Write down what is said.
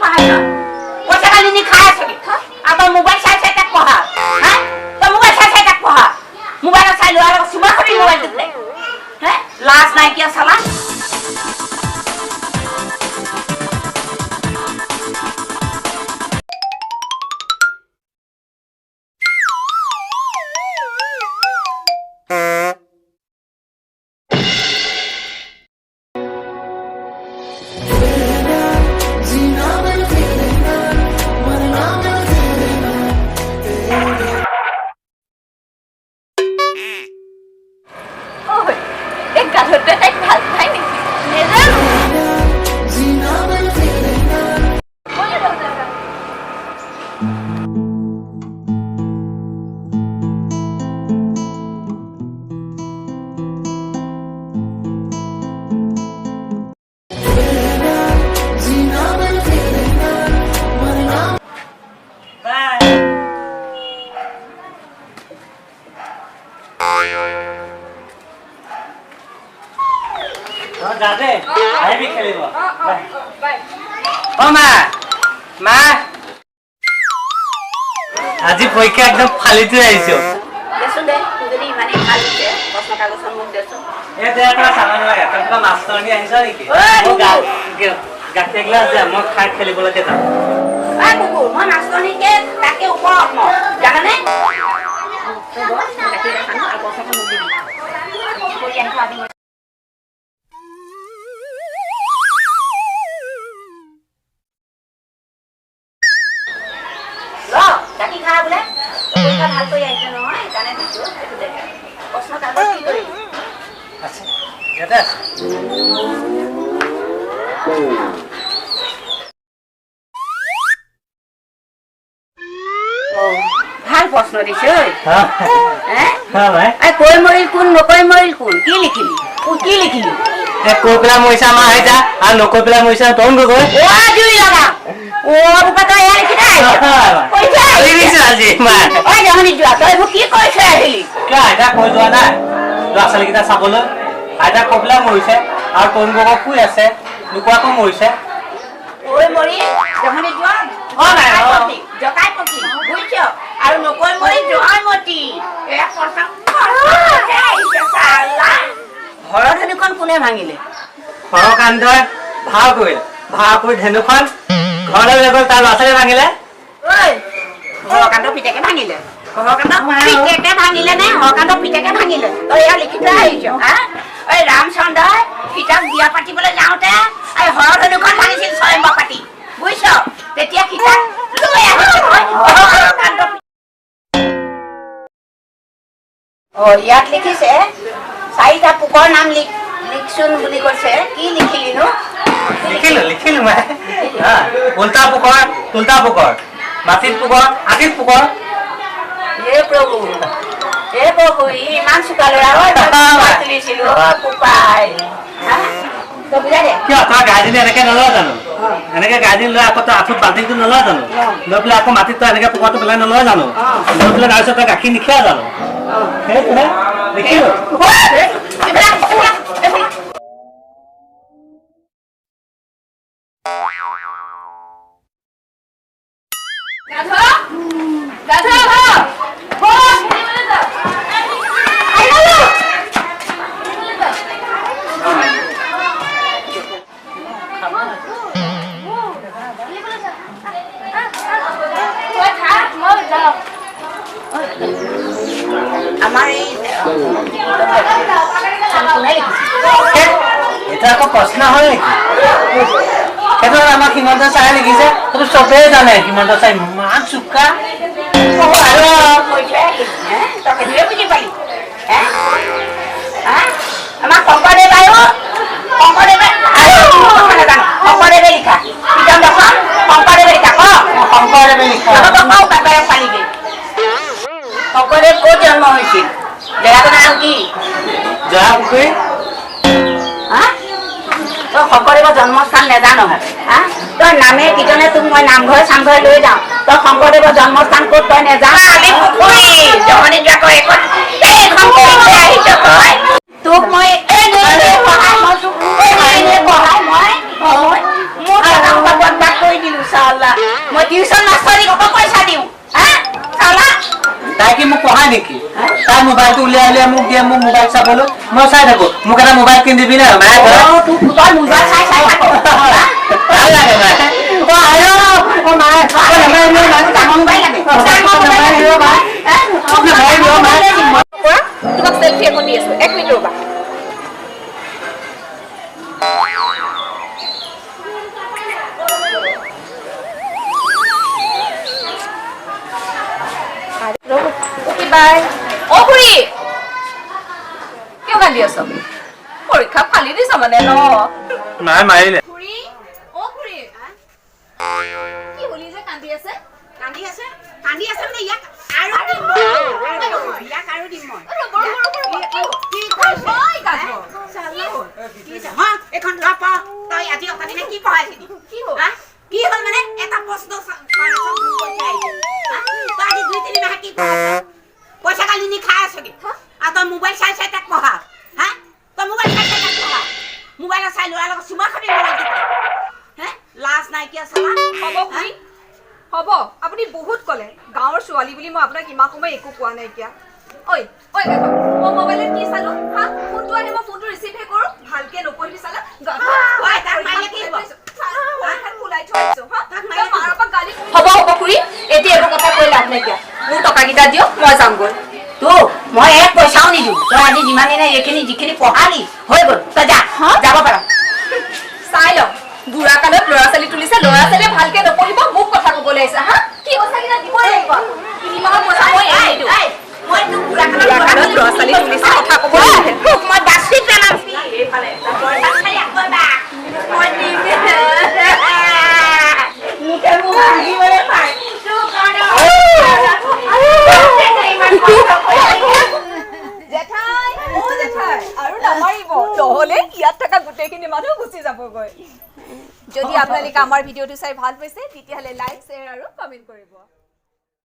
পঢ়াইছ? পইচা কালি নি খাই আছগে আৰু তই মোবাইল চাই চাই তাক পঢ়া। হা, তই মোবাইল চাই চাই তাক পঢ়া। মোবাইলত চাই লোৱাৰ লগত চুমা কৰি মোবাইলটোত দে। হে, লাজ নাইকিয়া চালা। ঐ, এই গাধটোৱে তাইক ভাল পায় নেকি? নেজানো। ব'লা দাদা। বাই। তই যা দে, আহিবি খেলিব। বাই। বাই। অ মা, মা, আজি পৰীক্ষা একদম ফালি থৈ আহিছো। দেচোন দে, তোৰ যদি ইমানেই ভাল হৈছে প্ৰশ্ন কাগজখন মোক দেচোন। এ দে, তই চাব নালাগে। তই কিবা মাষ্টৰণী আহিছ নেকি? ঐ, মোক গাখীৰ এগিলাচ দে, মই খাই খেলিবলৈকে যাম। ঐ কুকুৰ, মই মাষ্টৰণীকে তাকে ওপৰত মই জানানে? তই বহ, মই গাখীৰ এগিলাচ আনো আৰু পইচাটো মোক দিবি কৰি আনি খোৱাবি। ল, গাখীৰ খা। বোলে তই পৰীক্ষা ভাল কৰি আহিছ নহয়, সেইকাৰণে দিছো। এইটো দে, প্ৰশ্ন কাগজ কি কৰিলি? আছে, ইয়াতে আছে। অ, ভাল প্ৰশ্ন দিছে ঐ। হে? হা ভাই। এই কৈ মৰিল কোন, নকৈ মৰিল কোন, কি লিখিলি? কি লিখিলি? এ কৈ পেলাই মৰিছে আমাৰ আইতা আৰু নকৈ পেলাই মৰিছে তৰুণ গগৈ। অ জুই লগা, অ বোপা, তই এয়া লিখি থৈ আহিছ? কৈ থৈ ফালি আহিছ? দিছে আজি মা। ঐ জহনী যোৱা, তই এইবোৰ কি কৰি থৈ আহিলি? কিয়, আইতা কৈ যোৱা নাই ল'ৰা ছোৱালীকেইটা চাবলৈ? আইতা কৈ পেলাই মৰিছে আৰু তৰুণ গগৈ শুই আছে, নোকোৱাকৈ মৰিছে। কৈ মৰি জহনী যোৱা অ, নাই, অ। জকাই পক্ষী, বুজিছ? আৰু নকৈ মৰি জয়মতী। এয়া প্ৰশ্ন আহিছে চালা। হৰধনুখন কোনে ভাঙিলে? হৰকান্তই ভাও কৰিলে, ভাও কৰি ধেনুখন ঘৰলৈ লৈ গ'ল, তাৰ ল'ৰা ছোৱালী ভাঙিলে। ঐ, হৰকান্ত পিতেকে ভাঙিলে? হৰকান্ত পিতেকে ভাঙিলে নে হৰকান্ত পিতেকে ভাঙিলে? তই এয়া লিখি থৈ আহিছ? হা, ঐ, ৰামচন্দ্ৰই সীতাক বিয়া পাতিবলৈ যাওঁতে এই হৰধনুখন ভাঙিছিল স্বয়ম্বৰ পাতি, বুজিছ? তেতিয়া সীতাক লৈ আহিছিল নহয় হৰকান্ত। অ, ইয়াত লিখিছে, চাৰিটা পোকৰ নাম লিখ, লিখচোন বুলি কৈছে। কি লিখিলিনো? লিখিলো, লিখিলো মই। উল্টা পোকৰ, তুলতা পোকৰ, মাটিত পোকৰ, আটিত পোকৰ। হে প্ৰভু, হে প্ৰভু, ই ইমান চোকা ল'ৰা ঐ। মই পোকা তুলিছিলো অ পোপাই। হা, তই বুজাই দে। কিয়, তই গাইজনী এনেকে নলৱ জানো? এনেকে গাইজনী লৈ আকৌ তই আঁঠুত বাল্টিংটো নলৱ জানো? লৈ পেলাই আকৌ মাটিত তই এনেকে পোকৰটো পেলাই নলৱ জানো? লৈ পেলাই তাৰপিছত তই গাখীৰ নিখিয়া জানো? সেইটোহে লিখিলো। এইবিলাক, এইবিলাক, এইবিলাক। গাধ, গাধ, ব'ল, খেলিবলৈ যাওঁ। আহিলো। খেলিবলৈ যাওঁ। খেলিবলৈ যাওঁ। তই থাক, মই যাওঁ। আমাৰ এই কোনে লিখিছে? এটা আকৌ প্ৰশ্ন হয় নেকি? সেইটো আমাক হিমন্ত ছাৰে লিখিছে। সেইটো চবেই জানে, হিমন্ত ছাৰ ইমান চোকা। আৰু কৈ থৈ আহিলি হে? তই সেইটোৱে বুজি পালি হে? হা, আমাৰ শংকৰদেৱ আৰু শংকৰদেৱে আৰু কথা নাজানো। শংকৰদেৱে লিখা কীৰ্তন দশম, শংকৰদেৱে লিখা ক। শংকৰদেৱে লিখা। তই কওঁ, বাপেৰক পালিগৈ। শংকৰদেৱ ক'ত জন্ম হৈছিল? জেগাটোৰ নাম কি? জয়াপুখুৰী। হা, তই শংকৰদেৱৰ জন্মস্থান নেজানো? হা, তই নামে কীৰ্তনে তোক মই নামঘৰ চামঘৰ লৈ যাওঁ, তই শংকৰদেৱৰ জন্মস্থান ক'ত তই নেজান? আমি পুখুৰী জহনী যোৱা এখন এইখন কৰি থৈ আহিছ তই। তোক মই এনেই পঢ়াই, মই তোক এনেই পঢ়াই মই মই মোৰ টকা সোপা বৰবাদ কৰি দিলো। চালা, মই টিউচন মাষ্টৰীক অত পইচা দিওঁ, হা চালা? তাই কি মোক পঢ়াই নেকি? তাই মোবাইলটো উলিয়াই উলিয়াই মোক দিয়ে, মোক মোবাইল চাবলৈ, মই চাই থাকো। মোক এটা মোবাইল কিনি দিবি না মায়ে? অ, তোক তই মোবাইল চাই চাই থাক, হা? ভাল লাগে মায়ে। অ আয়, অ মায়ে, অ নামাৰিবি, অ মায়ে। ডাঙৰ মোবাইল লাগে, ডাঙৰ মোবাইল লাগে, হা? নামাৰিবি, অ মায়ে। পৰা তোমাক চেলফি এখন দি আছো, এক মিনিট ৰ'বা। অ'কে, বাই। অ খুৰী, কিয় কান্দি আছ? পৰীক্ষা ফালি দিছ মানে ন? মায়ে মাৰিলে। খুৰী, অ খুৰী, কি হলি যে কান্দি আছে? কান্দি আছে, কান্দি আছে মানে ইয়াক আৰু দিম মই, ইয়াক আৰু দিম মই। ৰ'ব, ৰ'ব, ৰ'ব, ৰ'ব, কি হ'ল? কি কৈছে? ঐ, গাধ। চালা, কি হৈছে? হা, এইখন ল পঢ়। তই আজি অতদিনে কি পঢ়াইছিলি? কি হ'ল? হা? কি হ'ল মানে এটা প্ৰশ্ন চব ভুল কৰি থৈ আহিছে। হা? তই আজি 2-3 মাহে কি পঢ়াইছ? পইচা কালি নি খাই আছগে। আৰু তই মোবাইল চাই চাই তাক পঢ়া। হা? তই মোবাইল চাই চাই তাক পঢ়া। মোবাইলত চাই ল'ৰাৰ লগত চুমা খাবি মোবাইল টিপি। হে? লাজ নাইকিয়া চালা। হ'ব খুৰী, হ'ব, আপুনি বহুত ক'লে। গাঁৱৰ ছোৱালী বুলি মই আপোনাক ইমান সময় একো কোৱা নাইকিয়া। ঐ ঐ গাধ, মই মোবাইলত কি চালো, হা? ফোনটো আহে, মই ফোনটো ৰিচিভহে কৰোঁ, ভালকে নপঢ়িলি চালা গাধ। ঐ, তাক মাৰিলে কি হ'ব? পৰীক্ষাত ফুলাই থৈ আহিছো, হা? তাক মাৰিলে তই মাৰৰ পৰা গালি হ'ব হ'ব খুৰী, এতিয়া এইবোৰ কথা কৈ লাভ নাইকিয়া। মোৰ টকাকেইটা দিয়ক, মই যামগৈ। তো মই এক পইচাও নিদিওঁ। তই আজি যিমান দিনে এইখিনি যিখিনি পঢ়ালি হৈ গ'ল, তই যা, যাব পাৰ। চাই লওক, বুঢ়া কালত ল'ৰা ছোৱালী তুলিছে, ল'ৰা ছোৱালীয়ে ভালকে নপঢ়িব, মোক কথা ক'বলৈ আহিছে, হা? কি পইচাকেইটা দিবই লাগিব। 3 মাহৰ পইচা মই এৰি নিদিওঁ। এই, মই তোক বুঢ়া কালত বুঢ়া কালত ল'ৰা ছোৱালী তুলিছে, কথা ক'বলৈ আহে। তোক মই বাচি পেলাম। এইফালে পইচা খালি আকৌ এবাৰ। মই দিম। মোকে মোক হাঁহিবলৈ পায়। তোৰ কাৰণে ইমান কষ্ট কৰি আহিছে। জেঠাই, অ জেঠাই, আৰু নামাৰিব, নহ'লে ইয়াত থকা গোটেইখিনি মানুহ গুচি যাবগৈ। যদি আপোনালোকে আমাৰ ভিডিঅ'টো চাই ভাল পাইছে, তেতিয়াহ'লে লাইক, শ্বেয়াৰ আৰু কমেণ্ট কৰিব।